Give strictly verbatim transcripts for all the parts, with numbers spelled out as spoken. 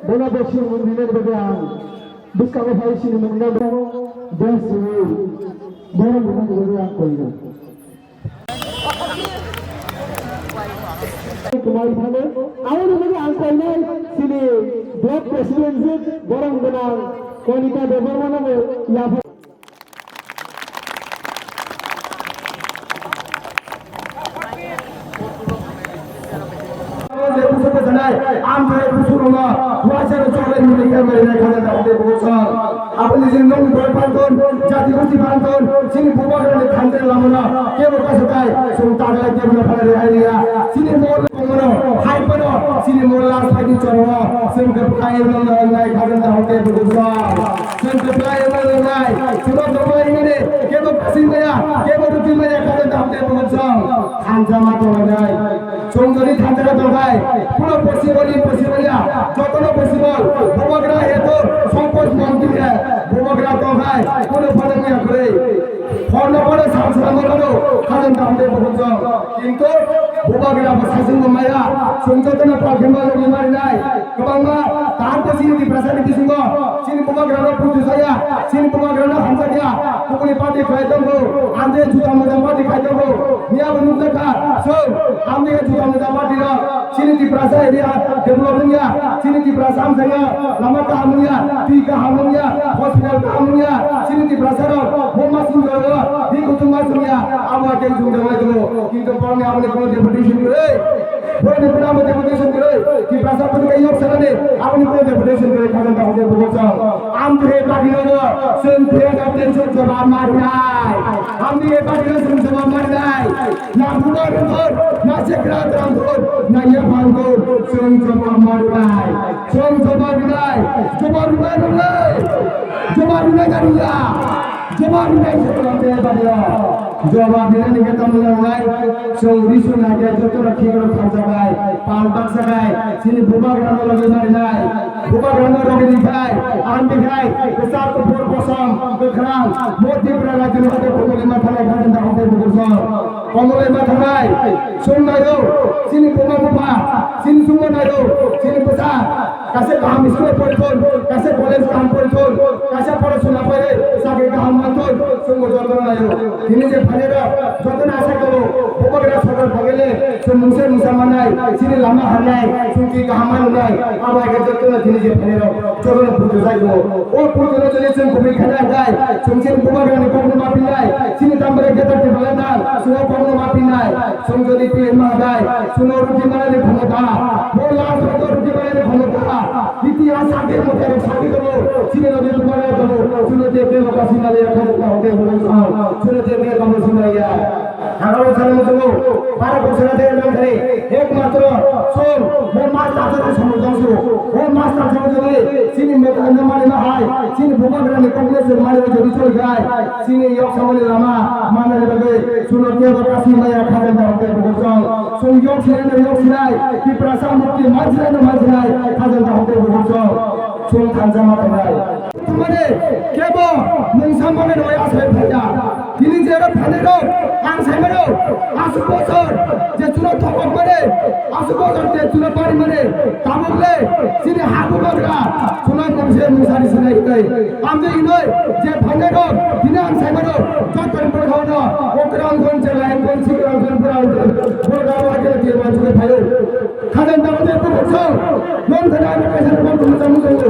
Bono bosi mung rinani bagwi ang bwskango phai sini mung no bo sini borok rinani bagwi ang koino. Kumar phano ang rinani ang koinai sini block president borok gwnang Konita Debbarma no bo yapha. Aboni jin nong boy panton, jati gosti panton, sini bubagrani thansa lamano kebo kasatai sung taglai kebo na phalari haiya, sini mol komono, hai pano, sini mol last fight ni chorwo, sung kebo kai nong nai khajan da hote bubagrani. Chwng kwplai wngna nangnai, chwngno tongmani hwnmani kebo kasing maya, kebo rukui maya, khajan da hwnkhe bukhuk chwng thansa ma tonglainai. Chwng jodi thansa ma tongkhai, kuno possible impossible ya, jotono possible. Bubagra heto sompoj montri hai, bubagra tongkhai, kuno phano wngya kwrwi. Phone no phone sam sam no phano khajan da hwnkhe bukhuk chwng. Kintu bubagra bo sasing bo maya, chwng jotono palkhe ma logi marinai. Kwbangma tahar bo chini Tiprasani bisingo chini bubagrano puju saya, chini bubagrano hamjakya, kubuni party khlai tongo, ande juda moja party khai tongo. Miya bo nukjakha, so, ande juda moja party rok chini Tiprasa area development ya, chini Tiprasa amsaya lama kaham ya, twi kaham ya, hospital kaham ya, chini Tiprasa rok bo masing rok, bi kutung masing ya, abo ake jung jang lai tongo. Kintu borokni aboni kono deputation kwrwi. Borokni phano amo deputation kwrwi, Tiprasa phano khe yok sanani, aboni phano deputation kwrwi, khajan ta hote bugo chwng. Amtwkhe party no bo, chwng phiyajak tension jawab ma rwnai. Amtwkhe party no chwng jawab ma rwnai. Na bubar rwthor, na sekra rwthor, na yaphang rwthor, chwng jawab ma rwnai. Chwng jawab rwnai, jawab rwnai rwnai. Jawab rwnai na rwya. Jawab rwnai se tongde badio. Jawab rwnai ni khe tamo nangnai. Chwng risu nai khe joto rok thik rok thamsa bai, pal baksa bai, chini bubagrano logi marinai. Bubagrano logi ni khai, ang ni khai, kwchak kuphur kosom, kwkhrang, mo Tripura rajyo ni hade komolwi ma thanai khajan da hwnkhe bukur song. Komolwi ma thanai, chwng naio, chini buma bupha, chini chwngno naio, chini bwsa. Kaisa kaham school porithon, kaisa college kaham porithon, kaisa porosona pairwi chakri kaham manthon, chwngbo jotono naio. Tini je phainairok jotono asa tongo, bubagra sorkar phaikhe le chwng mungsa mungsa mannai, chini lama harnai, chwng twi kaham manwnai, abo hai khe jotono tini je phainairok jotono puitu jai tongo. O puituno jodi chwng kubui khaina hwnkhe, chwng chini bubagrani kokno ma pinnai, chini tambai khe ta tibala nang, chwng o kokno ma pinnai. Chwng jodi twi ma bai, chwngno rukhi manani khomota, bo last o rukhi manani khomota, itihas sakhi motero sakhi tongo, chini nodi tumani tongo, chwngno je tei loka sinaliya khomota hote hote chwngno je tei loka sinaliya. Hagao sana mutungo, para kok sana tei nang thani, ekmatro chwng bo master chwng somo dongsu, bo master chwng jodi chini motano mani ma hai, chini bubagrani kokno chwng mani jodi choli gai. Chini yok samani lama manani bagwi chwngno kebo kasi maya khajan da hwnkhe bukhuk chwng. Chwng yok sinai no yok sinai, Tiprasa mukti mansinai no mansinai khajan da hwnkhe bukhuk chwng. Chwng thansa ma tongnai. Tumani kebo mungsa manwi rwya asai phaikha. Tini je oro phainairok ang saimano aswk bosor je chwngno thokokmani, aswk bosor je chwngno parimani, tabukle chini ha bubagra chwngno mungsa mungsari sinai hinwi. Amtwi hinoi je phainairok tini ang saimano, jotoni bwkhao no Uttarakhand, Jalakhand, Sikkim, Pura, Pura, Pura, Pura, Pura, phaio. Khajan da hwnkhe bukhuk chwng, non thani ano kaisa rwkma tongma chamung tongo.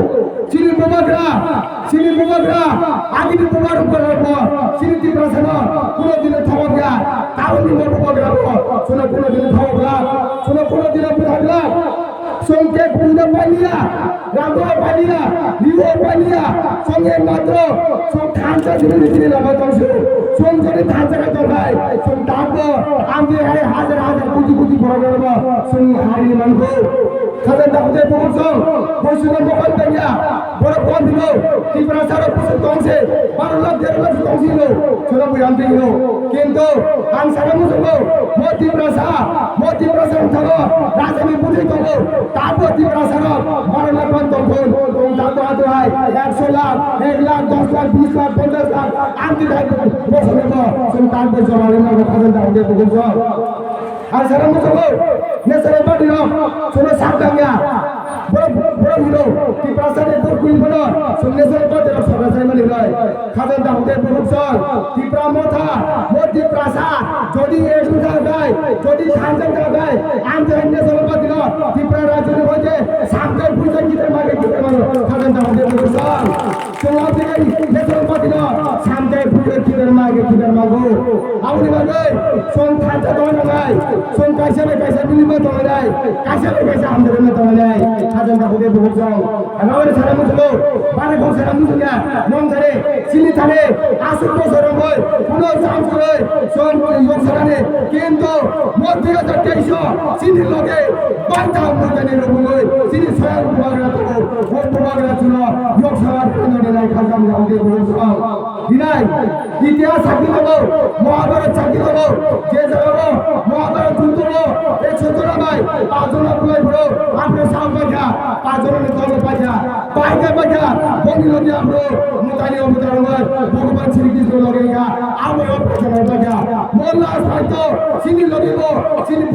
Chini bubagra, chini bubagra, agini bubagra rokbo chini Tiprasano kuno dino thobok ya. Tabukni bo bubagra bo chwngno kuno dino thobok glak, chwngno kuno dino bwthar glak. Chwng khe buino pailiya, rangbo pailiya, ribo pailiya, chwng ekmatro chwng thansa simi chini lama tongsu. Chwng jodi thansa khe tongkhai, chwng takbo amtwi hai hajar hajar koti koti borok rokbo chwng harini mankhu. Khajan da hwnkhe bukhuk chwng, boisukno mokol tangya, borok kom hino, Tiprasa rok bwswk tongse, baro lakh dero lakh tongse hino, chwla bui amtwi hino. Kintu ang sana muchungo, mo Tiprasa, mo Tiprasa wngthango, rajani bwtwi tongo, tabukbo Tiprasa rok baro lakh man tongthun, chwng tabukbo ato hai ekso lakh, ek lakh, dos lakh, bis lakh, ponchas lakh, amtwi hai bosongni bo chwng tabukbo jora rwna khajan da hwnkhe bukhuk chwng. Ang sana muchungo, national party rok chwngno sak tangya. Borok, borok Hino, Tiprasa ni borkuli bono, sumne sumne bote rok sabra sai mani rai. Khajan da hode buhuk song, Tipra motha, mo Tiprasa, jodi ek motha gai, jodi thanjak da gai, ang jai ne solo batilo, Tipra rajyo ni hoite, samkai puja kitar mage kitar mano, khajan da hode buhuk song. Chwng o tei national party no samjai phuiwi kider ma ge kider mago. Aboni bagwi chwng thansa tongna nangnai, chwng kaisa bai kaisa bilimwi tonglainai, kaisa bai kaisa hamjakma tonglainai. Khajan da hode buhuk chwng. Aboni sana musugo, bari khong sana musugo ya, mong thani, chini thani, aswk bosor wngwi, kuno chance kwrwi, chwng yok sanani, kintu mo dui hajar teis o chini loge baita mujani rwgwi, chini soyang bubagra tongo. Bubagra chwngno yok sagar phano rinai khajam jang de bubagra. Dinai itihas sakhi tongo, Mahabharat sakhi tongo, je jagao Mahabharat juddo o ekso jona bai pachjona bulai phuru aphuru sam paikha, pachjona ni tolo paikha, paikha paikha, boni logi aphuru mutani o mutarongoi Bhagwan Shri Krishna logi kha, abo o pachjona paikha. Molla saito chini logi bo chini